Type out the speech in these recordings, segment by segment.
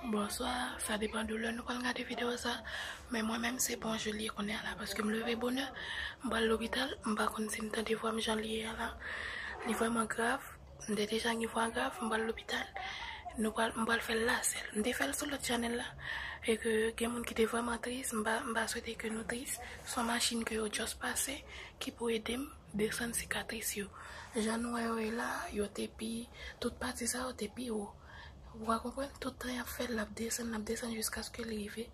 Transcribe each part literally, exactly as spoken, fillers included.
Bonswa, sa depann de lè nou pral gade videyo sa. Men mwen menm se bonjou li ye kounye a la, paske m leve bonè, m pral lopital, m pa konn si m tande vwa m jan li ye a la. Li vrèman grav, m te deja gen vwa grav, m pral lopital. Nou pral, m pral fè l la sèl. M te fè l sou lòt chanèl la, e ke gen moun ki te vrèman tris, m pa, m pa swete ke nou tris. Se yon machin ke yo just pase, ki pou ede m desann sikatris yo. Jan nou wè yo ye la, yo te pi, tout pati sa yo te pi wo. Ou ka konprann? Tout tan y ap fè l, l ap desann, l ap desann jiskaske l rive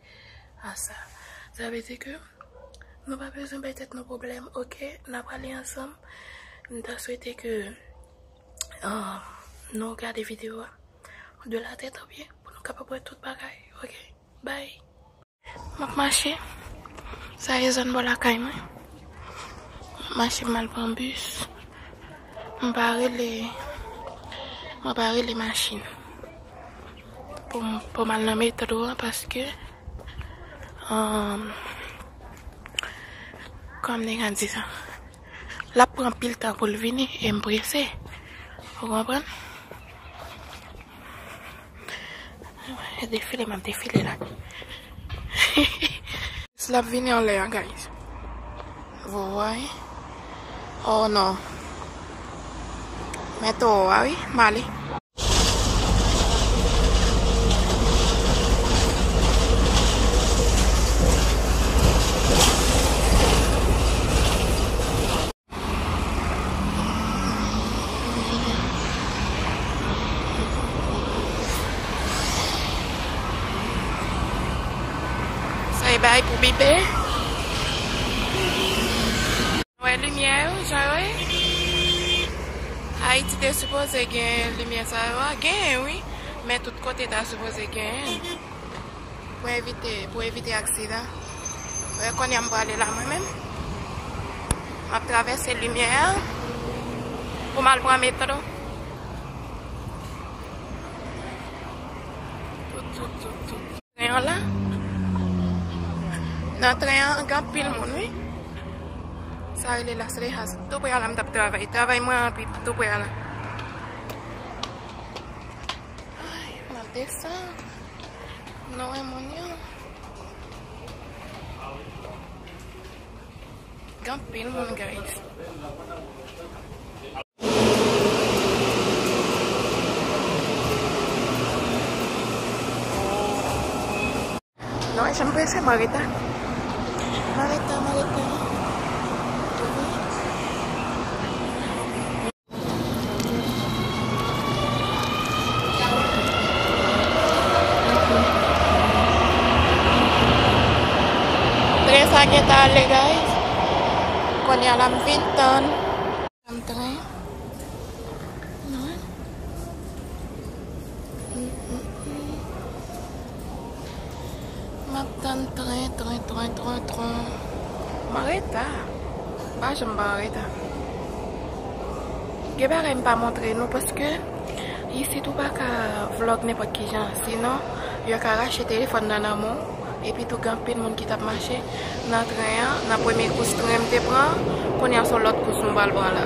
a sa. Sa vle di ke nou pa bezwen bay tèt nou pwoblèm, oke? N ap ale ansanm. M ta swete ke, ah, nou gade videyo a de la tèt o pye pou nou kapab wè tout bagay, oke? Bye! M ap mache. Sa e zòn bò lakay mwen. M ap mache, m al pran bis. M pa rele, mwen pa rele machin pou m, pou m al nan metro an, paske, um, kòm nèg la di sa, l ap pran anpil tan pou l vini e m prese. Ou konprann? Defile, m ap defile la. L ap vini anlè a, guys. Vous voyez? Oh non. Men towo a, wi, m ale. Sa e bay pou bipe. Wè limyè yo, jan yo ye. Ayiti te sipoze gen limyè sa yo a. Genyen, wi. Men tout kote ta sipoze genyen. Pou evite, pou evite aksidan. Wè, kounye a m prale la, mwen menm. M ap travèse limyè a pou m al pran metro. Tout, tout, tout, tout. Tren an la. Nan tren an, gen anpil moun, wi. Sa rele Las Vegas. Tou prè a la, m t ap travay. Travay mwen anpil, tou prè a la. Ay, m ap desann. Nou wè moun yo. Gen anpil moun, guys. Non, jan m prese, m anreta. M anreta, m anreta. Tren sa gentan ale, guys. Kounye a la, m vin tann. Tann tren. Non. M ap tann tren, tren, tren, tren, tren. M anreta. Pa janm pa anreta. Gen bagay m pa montre nou paske isit ou pa ka vlog nenpòt ki jan. Sinon, yo ka rache telefòn nan nan men w. Epi tou gen anpil moun ki t ap mache nan tren an, nan premye kous tren m te pran, kounye a se yon lòt kous nou pral pran la.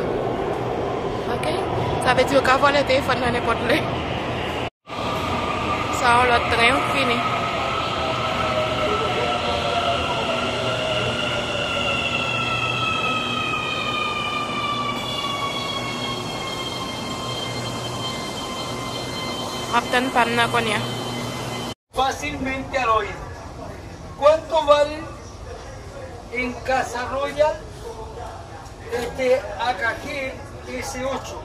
Oke? Sa vle di yo ka vòlè telefòn nan nenpòt lè. Sa yon lòt tren wi k vini. M ap tann pa m nan kounye a. Fácilmente al oído. ¿Cuánto vale en Casa Royal? Desde acá aquí, ese ocho.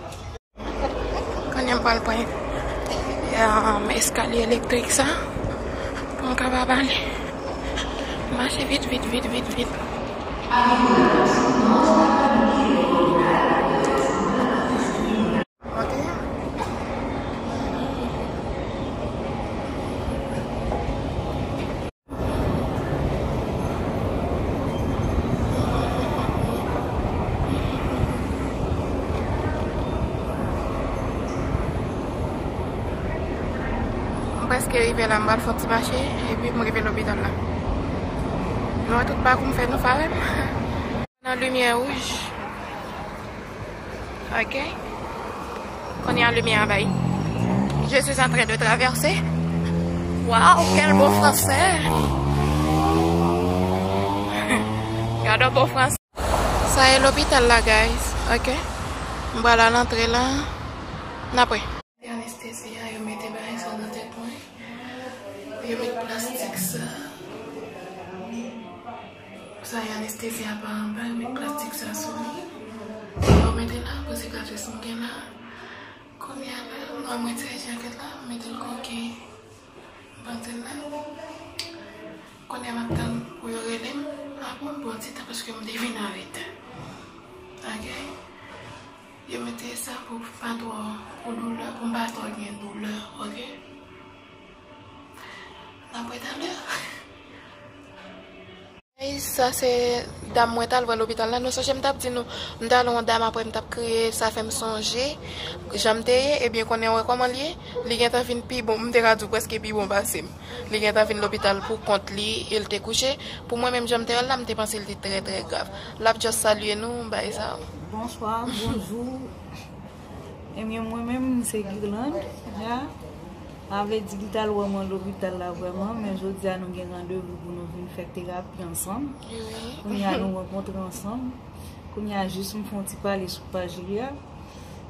Kounye a m pral pran, um, eskalye elektrik sa pou m kapab ale. Mache vit, vit, vit, vit, vit. Ok. M prèske rive la, m pral fè yon ti mache, epi m rive lopital la. Nou wè tout pakou m fè nan farèm. Nan limyè wouj. Ok. Kounye a limyè a bay. Je suis en train de traverser. Wow, quel beau français! Gade yon bon fransè. Sa e lopital la, guys. Ok. M pral al antre la. N ap wè. Anestezi a, yo mete bagay sa nan tèt mwen. Yo met plastik sa. Sa e anestezi a pa anba, yo met plastik sa sou li. Yo mete la pou sikatris m gen la. Kounye a la, mwen retire jakèt la, m mete l koke. M panse l la. Kounye a m ap tann pou yo rele m. Apre m pran ti tan paske m te vin an reta. Ok? Yo mete sa pou pa twò, pou doulè, pou m pa twò gen doulè, ok? N ap wè talè. Sa se dam mwen t al wè lopital la. Nou sonje m t ap di nou, m t al wè yon dam apre m t ap kriye, sa fè m sonje jan m te ye, ebyen konnen wè kòman l ye, li gentan vin pi bon, m te ka di w prèske pi bon pase m. Li gentan vin lopital pou kont li, e l te kouche. Pou mwen menm jan m te wè l la, m te panse l te trè, trè grav. L ap just salye nou, bay sa. Bonswa, bonjou. Ebyen, mwen menm, m se Guirlande, ya. A vle di, li t al wè mwen lopital la vrèman, men jodi a nou gen randevou pou nou vin fè terapi ansanm. Wi. Kounye a, nou rankontre ansanm. Kounye a, jis m fè yon ti pale sou paj li a.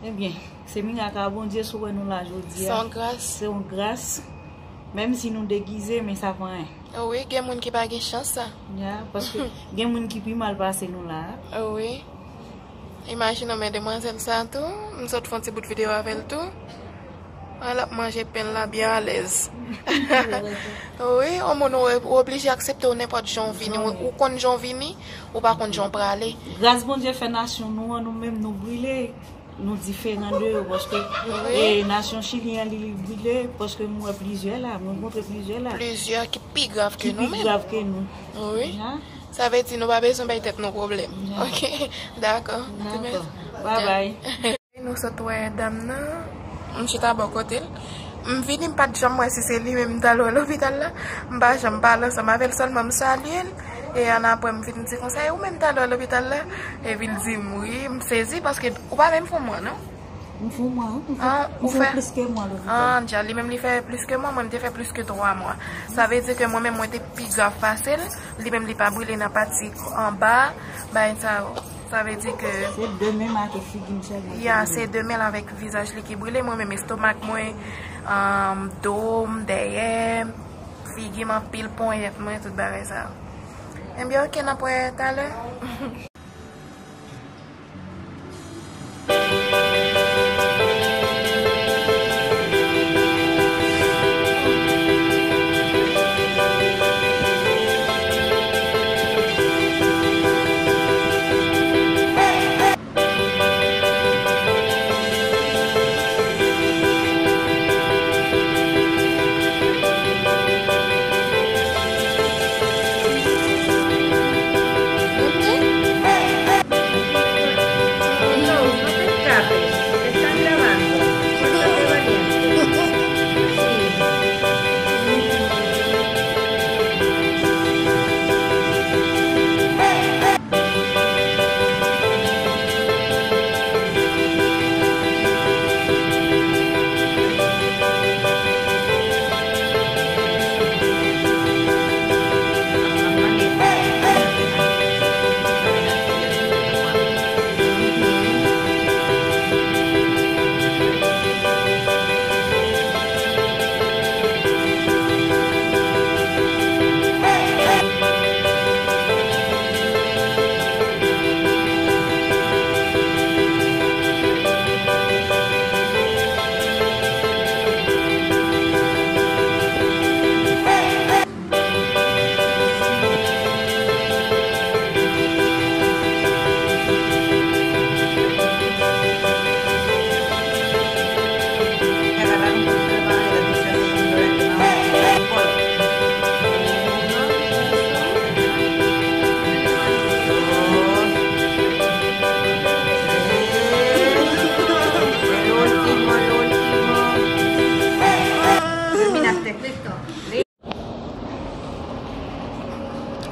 Ebyen, se mirak a Bondye si w wè nou la jodi a. Se yon gras. Se yon gras. Menm si nou degize, men sa pa anyen. Wi, gen moun ki pa gen chans sa. Ya, paske gen moun ki pi mal pase nou la. Wi. Imajine w, men demwazèl sa tou, m sot fè yon ti bout videyo avè l tou. Al ap manje pen l la byen alèz. Wi, yon moun ou, ou oblije aksepte w nenpòt jan w vini. Ou, ou konn jan w vini, ou pa konn jan w prale. Gras Bondye fè nasyon nou an, nou menm nou brile. Nou diferan de yo, paske, e, nasyon Chili an, li, li brile, paske m wè plizyè la, m rankontre plizyè la. Plizyè ki pi grav ke nou menm. Ki pi grav ke nou. Wi. Ya. Sa vle di nou pa bezwen bay tèt nou pwoblèm. Ya. Ok, dakò. Dakò. Bye bye. Nou sot wè dam nan, m chita bò kote l. M vini, m pa t janm wè si se li menm m t al wè lopital la. M pa janm pale ansanm avè l, sèlman m salye l. E annapre m vin di konsa, "E ou menm t al wè lopital la?" Epi l di m, "Wi." M sezi paske ou pa menm fè yon mwa, non? M fè yon mwa, wi. M fè, ah, m fè plis ke mwa lopital. Ah, dja, li menm li fè plis ke mwa, mwen m te fè plis ke twa mwa. Sa vle di ke mwen menm mwen te pi grav pase l, li menm li pa brile nan pati anba, bagay sa yo. Sa vle di ke se de men m ak figi m sèlman ki brile. Ya, se de men l avèk vizaj li ki brile. Mwen menm estomak mwen, um, do m, dèyè, figi m anpil, ponyèt mwen, tout bagay sa yo. Ebyen, ok, n ap wè talè.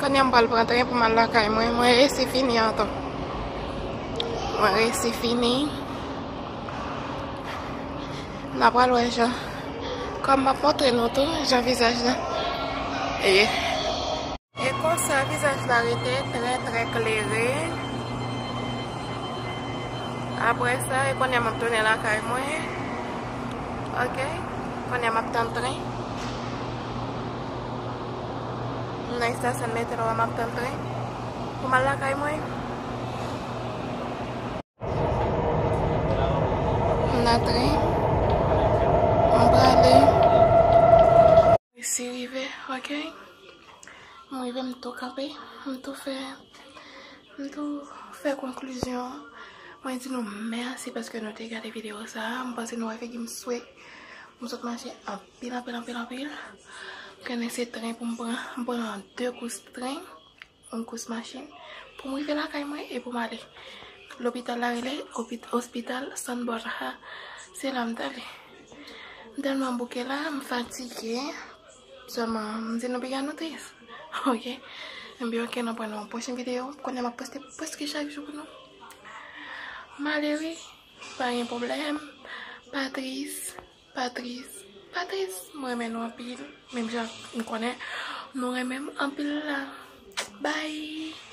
Kounye a m pral pran tren pou m al lakay mwen. Mwen resi fini ankò. Mwen resi fini. N a pral wè jan M ap montre nou tou jan vizaj la ye. E konsa vizaj la rete trè, trè klere. Apre sa, e kounye a m ap tounen lakay mwen. Ok? Kounye a m ap tann tren. M nan estasyon metro a, m ap tann tren pou m al lakay mwen. M nan tren. M prale. Resi rive, ok? M rive, m tou kanpe. M tou fè, m tou fè konklizyon. Mwen di nou mèsi paske nou te gade videyo sa a. M panse nou wè figi m swe. M sot mache anpil, anpil, anpil, anpil. M konnen se tren pou m pran. M pran de kous tren. Yon kous machin pou m rive lakay mwen e pou m ale. Lopital la rele opit-, ospital San Borja. Se la m t ale. M tèlman bouke la, m fatige. Sèlman, m di nou piga nou tris. Ok? Ebyen, ok, n ap wè nan yon pwochen videyo. Kounye a m ap poste prèske chak jou pou nou. M ale wi. Pa gen pwoblèm. Pa tris. Pa tris. Pa tris. Mwen renmen nou anpil. Menm jan m konnen nou renmen m anpil la. Bye.